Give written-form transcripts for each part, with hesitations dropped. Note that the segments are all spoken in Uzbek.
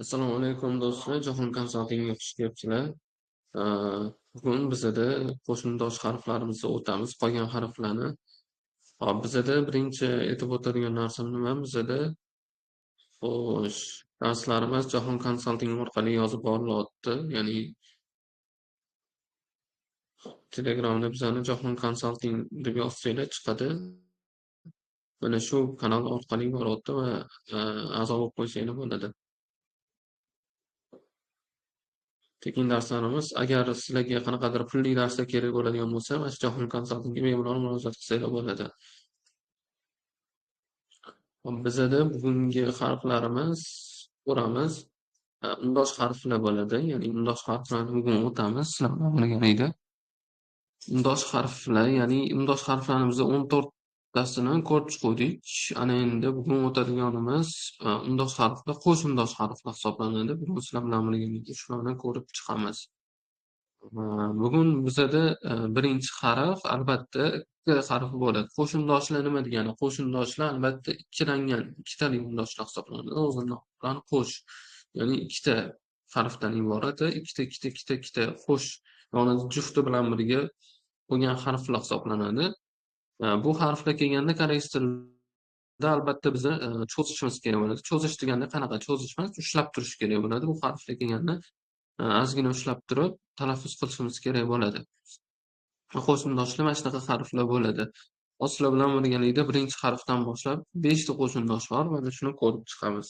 Assalomu alaykum do'stlar, Jahon Consultingga xush kelibsizlar. Bugun bizada qo'shimdosh harflarimizni o'tamiz, qolgan harflarni. Hop, bizada birinchi aytib o'tadigan narsam nima? Bizada xo'sh, darslarimiz Jahon Consulting orqali yozib borilyapti. Ya'ni Telegramda bizani Jahon Consulting deb yozsanglar chiqadi. Mana shu kanal orqali boryapti va a'zo bo'lib qo'ysanglar bo'ladi. Tekin darslarimiz, agar sizlarga qanaqadir pulli darslar kerak bo'ladigan bo'lsa, mana shu Jahon Consultingga bemalol murojaat qilsanglar bo'ladi. Hop, bizada bugungi harflarimiz ko'ramiz. Undosh harflar bo'ladi. Ya'ni undosh harflarni bugun o'tamiz sizlar bilan birgalikda. Undosh harflar, ya'ni undosh harflarni biz 14 tasini ko'rib chiquvdik. Ana endi bugun o'tadiganimiz undosh harflar, qo'shundosh harflar hisoblanadi. Bugun sizlar bilan birgalikda shularni ko'rib chiqamiz. Bugun bizada birinchi harf albatta K harfi bo'ladi. Qo'shundoshlar nima degani? Qo'shundoshlar albatta ikkilangan, ikkitali undoshlar hisoblanadi. O'zini qo'sh, ya'ni ikkita harfdan iborat, ikkita, ikkita, ikkita, ikkita qo'sh, ya'ni jufti bilan birga bo'lgan harflar hisoblanadi. Bu harflar kelganda koreys tilida albatta biza cho'zishimiz kerak bo'ladi. Cho'zish deganda qanaqa? Cho'zish emas, ushlab turish kerak bo'ladi. Bu harflar kelganda ozgina ushlab turib talaffuz qilishimiz kerak bo'ladi. Qo'shimdoshlar mana shunaqa harflar bo'ladi. Sizlar bilan birgalikda birinchi harfdan boshlab 5 ta qo'shimdosh bor, mana shuni ko'rib chiqamiz.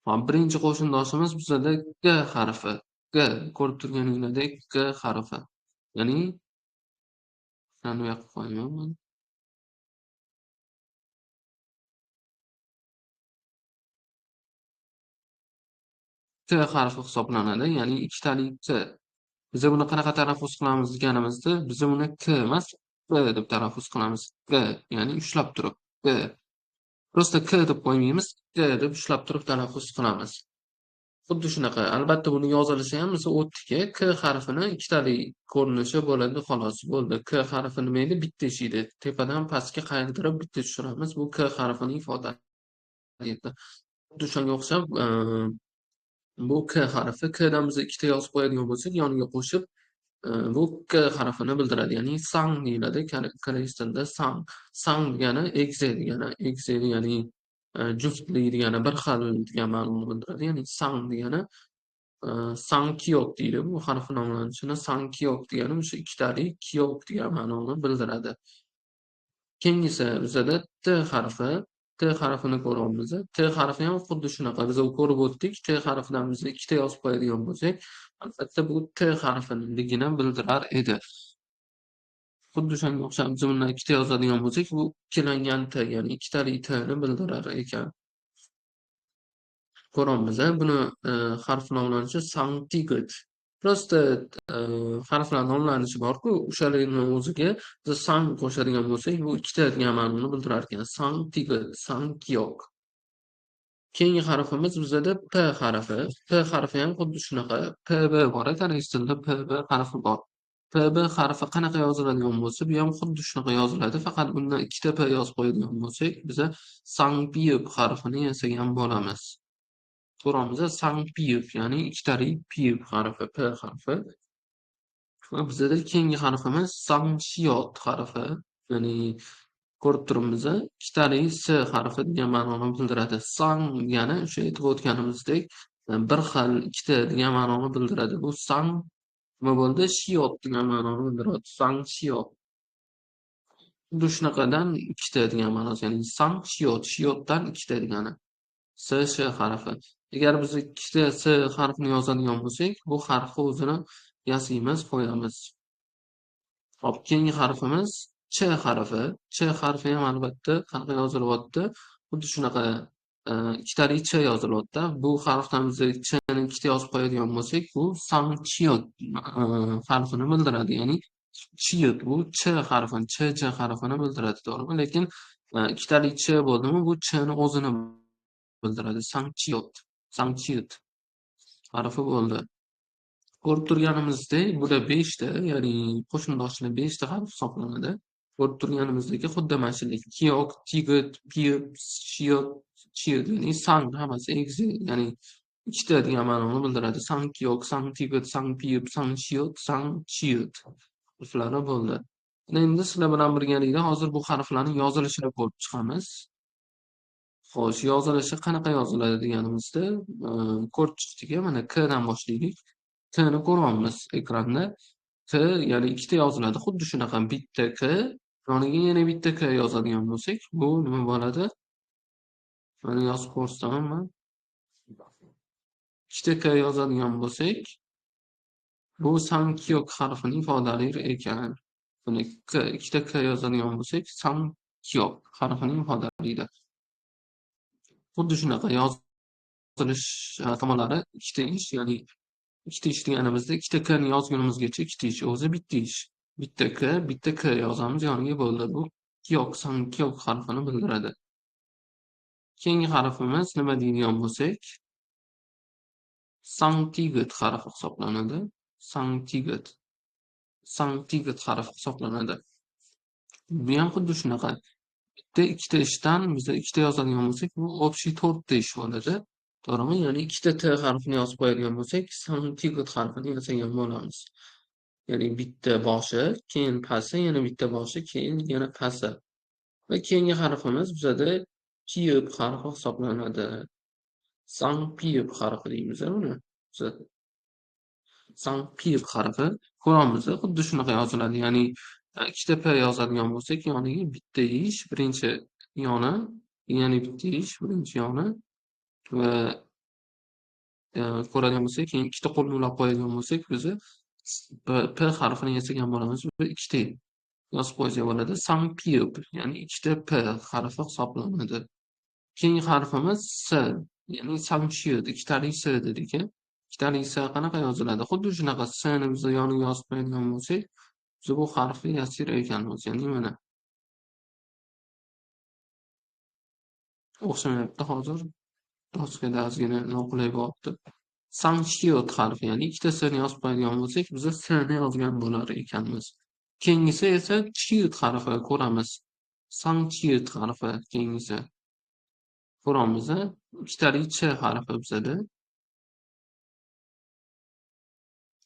Hop, birinchi qo'shimdoshimiz bizada G harfi. G, ko'rib turganingizdek G harfi. Ya'ni shuni bu yoqqa qo'yaman. T harfi hisoblanadi, ya'ni ikkitalik T. Biz buni qanaqa talaffuz qilamiz deganimizda, biz buni K emas, P deb talaffuz qilamiz. K, ya'ni ushlab turib, K. Prosta K deb qo'ymaymiz, K deb ushlab turib talaffuz qilamiz. Xuddi shunaqa. Albatta buni yozilishi ham biz o'tdik. K harfini ikkitalik ko'rinishi bo'ladi, xolos, bo'ldi. K harfi nima edi? Bitta eshikdi. Tepadan pastga qaytirib bitta tushiramiz. Bu K harfini ifodalaydi. Xuddi shunga o'xshab bu K harfi, K dan biz ikkita yozib qo'yadigan bo'lsak, yoniga qo'shib bu K harfini bildiradi. Ya'ni sang deyiladi. Koreys tilida sang. Sang degani egze degani, egze ya'ni juftlik degani, bir xil degan ma'noni bildiradi. Ya'ni sang degani sangkiyok deydi. Bu harf nomlanishini sangkiyok degani o'sha ikkitalik kiyok degan ma'noni bildiradi. Keyingisi bizada T harfi. T harfini ko'ryapmiz. T harfi ham xuddi shunaqa. Biz ko'rib o'tdik. T harfidan biz ikkita yozib qo'yadigan bo'lsak, albatta bu T harfiligini bildirar edi. Xuddi shunga o'xshab biz bundan ikkita yozadigan bo'lsak, bu ikkilangan T, ya'ni ikkitalik T ni bildirar ekan. Ko'ryapmiz, buni harf nomlanishi santigot. Prosta harflar nomlanishi bor-ku, o'shalarning o'ziga biz sang qo'shadigan bo'lsak, bu ikkita degan ma'noni bildirar ekan. Santigot, sankiyok. Keyingi harfimiz bizada P harfi. P harfi ham xuddi shunaqa. PB bor, koreys tilida PB harfi bor. PB harfi qanaqa yoziladigan bo'lsa, bu ham xuddi shunaqa yoziladi. Faqat bundan ikkita P yozib qo'yadigan bo'lsak, biz sangpiyop harfini yasagan bo'lamiz. Ko'ramiz, sangpiyop, ya'ni ikkitalik piyop harfi, P harfi. Va bizada keyingi harfimiz sangsiyot harfi, ya'ni ko'rib turibmiz, ikkitalik S harfi degan ma'noni bildiradi. Sang degani o'sha aytib o'tganimizdek bir xil, ikkita degan ma'noni bildiradi. Bu sang nima bo'ldi? Shiyot degan ma'noni bildiradi. Sangsiyot. Xuddi shunaqadan ikkita degan ma'nosi, ya'ni sangsiyot, shiyotdan ikkita degani. S, Sh harfi. Agar biz ikkita S harfini yozadigan bo'lsak, bu harfni o'zini yasaymiz, qo'yamiz. Hop, keyingi harfimiz Ch harfi. Ch harfi ham albatta qanaqa yozilyapti? Xuddi shunaqa ikkitalik Ch yozilyapti. Bu harfdan biz Ch ni ikkita yozib qo'yadigan bo'lsak, bu sangchiyot harfini bildiradi. Ya'ni chiyot, bu Ch harfini, Ch Ch harfini bildiradi, to'g'rimi? Lekin ikkitalik Ch bo'ldimi, bu Ch ni o'zini bildiradi. Sangchiyot, sangchiyot harfi bo'ldi. Ko'rib turganimizdek, bular 5 ta, ya'ni qo'shimdoshlar 5 ta harf hisoblanadi. Ko'rib turganimizdek, xuddi mana shunday kiyok, tigot, piyop, shiyot, chiyot, ya'ni sang hammasi egzi, ya'ni Ikkita degan ma'noni bildiradi. Sangkiyok, sangtigot, sangpiyib, sangshiyot, sangchiyot harflari bo'ldi. Endi sizlar bilan birgalikda hozir bu harflarning yozilishini ko'rib chiqamiz. Xo'sh, yozilishi qanaqa yoziladi deganimizda, ko'rib chiqdik, mana K dan boshlaylik. K ni ko'ryapmiz ekranda. K, ya'ni ikkita yoziladi. Xuddi shunaqa bitta K, yoniga yana bitta K yozadigan bo'lsak, bu nima bo'ladi? Mana yozib ko'rsataman man. Ikkita K yozadigan bo'lsak, bu Sangkyok harfini ifodalar ekan. Buni K, ikkita K yozadigan bo'lsak, Sangkyok harfini ifodalaydi. Xuddi shunaqa yozilish tomonlari ikkita ish, ya'ni ikkita ish deganimizda ikkita K ni yozgunimizgacha ikkita ish, o'zi bitta ish. Bitta K, bitta K yozamiz, yoniga bo'ldi. Bu Kyok, Sangkyok harfini bildiradi. Keyingi harfimiz nima deydigan bo'lsak, Sangtigot harfi hisoblanadi. Sangtigot. Sangtigot harfi hisoblanadi. Bu ham xuddi shunaqa. Bitta ikkita ishdan biz ikkita yozadigan bo'lsak, bu общий to'rtta ish bo'ladi. To'g'rimi? Ya'ni ikkita T harfini yozib qo'yadigan bo'lsak, Sangtigot harfini yasagan bo'lamiz. Ya'ni bitta boshi, keyin pasi, yana bitta boshi, keyin yana pasi. Va keyingi harfimiz bizada Piyib harfi hisoblanadi. Sangpiyib harfi deymiz buni. Sangpiyib harfi ko'ramiz, xuddi shunaqa yoziladi. Ya'ni ikkita P yozadigan bo'lsak, yoniga bitta ish, birinchi yoni, yana bitta ish, birinchi yoni va ko'radigan bo'lsak, keyin ikkita qo'lni ulab qo'yadigan bo'lsak, biz P harfini yasagan bo'lamiz. Bu ikkita yozib qo'ysak bo'ladi. Sangpiyib, ya'ni ikkita P harfi hisoblanadi. Keyingi harfimiz S, ya'ni Sangshiyot, ikkitalik S dedik. Ikkitalik S qanaqa yoziladi? Xuddi shunaqa S ni biz yoniga yozib qo'yadigan bo'lsak, biz bu harfni yasir ekanmiz. Ya'ni mana o'xshamayapti hozir. Doskada ozgina noqulay bo'lyapti. Sangshiyot harfi, ya'ni ikkita S ni yozib qo'yadigan bo'lsak, biz S ni yozgan bo'lar ekanmiz. Keyingisi esa Chiyot harfi ko'ramiz. Sangchiyot harfi keyingisi. Ko'ramiz, ikkitalik Ch harfi bizada.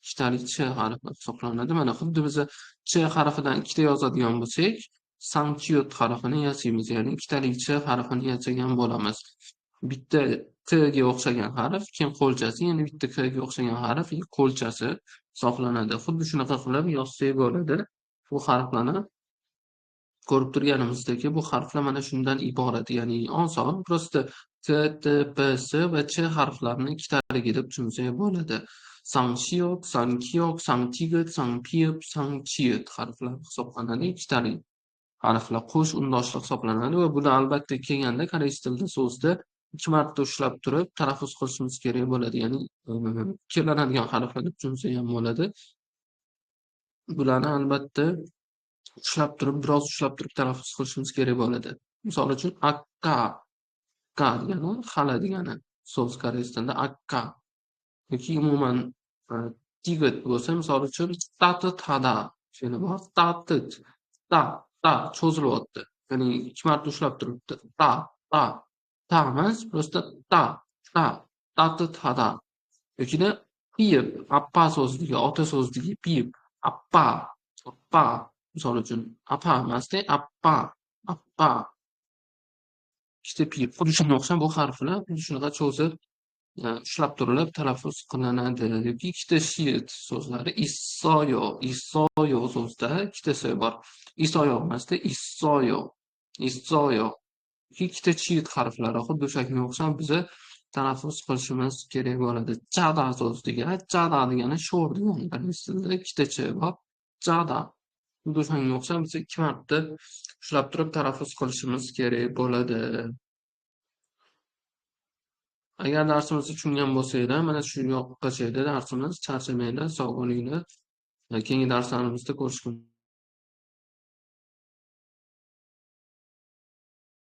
Ikkitalik Ch harfi hisoblanadi. Mana xuddi biz Ch harfidan ikkita yozadigan bo'lsak, Sangchiyot harfini yasaymiz, ya'ni ikkitalik Ch harfini yasagan bo'lamiz. Bitta K ga o'xshagan harf, keyin qo'lchasi, yana bitta K ga o'xshagan harf, qo'lchasi hisoblanadi. Xuddi shunaqa qilib yozsak bo'ladi. Bu harflarni ko'rib turganimizdek, bu harflar mana shundan iborat, ya'ni oson, prosta K, T, P, S va Ch harflarini ikkitaligi deb tushunsak bo'ladi. Sangshiyot, Sangkiyok, Sangtigot, Sangpiyib, Sangchiyot harflari hisoblanadi. Ikkitalik harflar qo'sh undoshli hisoblanadi va buni albatta kelganda koreys tilida so'zda ikki marta ushlab turib talaffuz qilishimiz kerak bo'ladi. Ya'ni ikkilanadigan harflar deb tushunsak ham bo'ladi. Bularni albatta ushlab turib, biroz ushlab turib talaffuz qilishimiz kerak bo'ladi. Misol uchun akka, ka degani hala degani so'z koreys tilida akka yoki umuman tigot bo'lsa, misol uchun tati tada fe'li bor, tatit, ta, ta cho'zilyapti. Ya'ni ikki marta ushlab turibdi. Ta, ta, ta emas, prosta ta, ta, tati tada. Yokida piyib, appa so'zligi, ota so'zligi piyib, appa, appa. Misol uchun apa emasda, appa, appa. Ikkita piyib. Xuddi shunga o'xshab bu harflar xuddi shunaqa cho'zib, ushlab turilib talaffuz qilinadi. Yoki ikkita shiyit so'zlari issoyo, issoyo so'zida ikkita s bor. Isoyo emasda, issoyo, issoyo. Ikkita chiyit harflari xuddi o'shanga o'xshab biza talaffuz qilishimiz kerak bo'ladi. Chada so'zi degani, chada degani sho'r degani koreys tilida ikkita ch bor. Chada. Xuddi o'shanga o'xshab biz ikki marta ushlab turib talaffuz qilishimiz kerak bo'ladi. Agar darsimizni tushungan bo'lsanglar, mana shu yoqqacha edi darsimiz. Charchamanglar, sog' bo'linglar. Keyingi darslarimizda ko'rishguncha.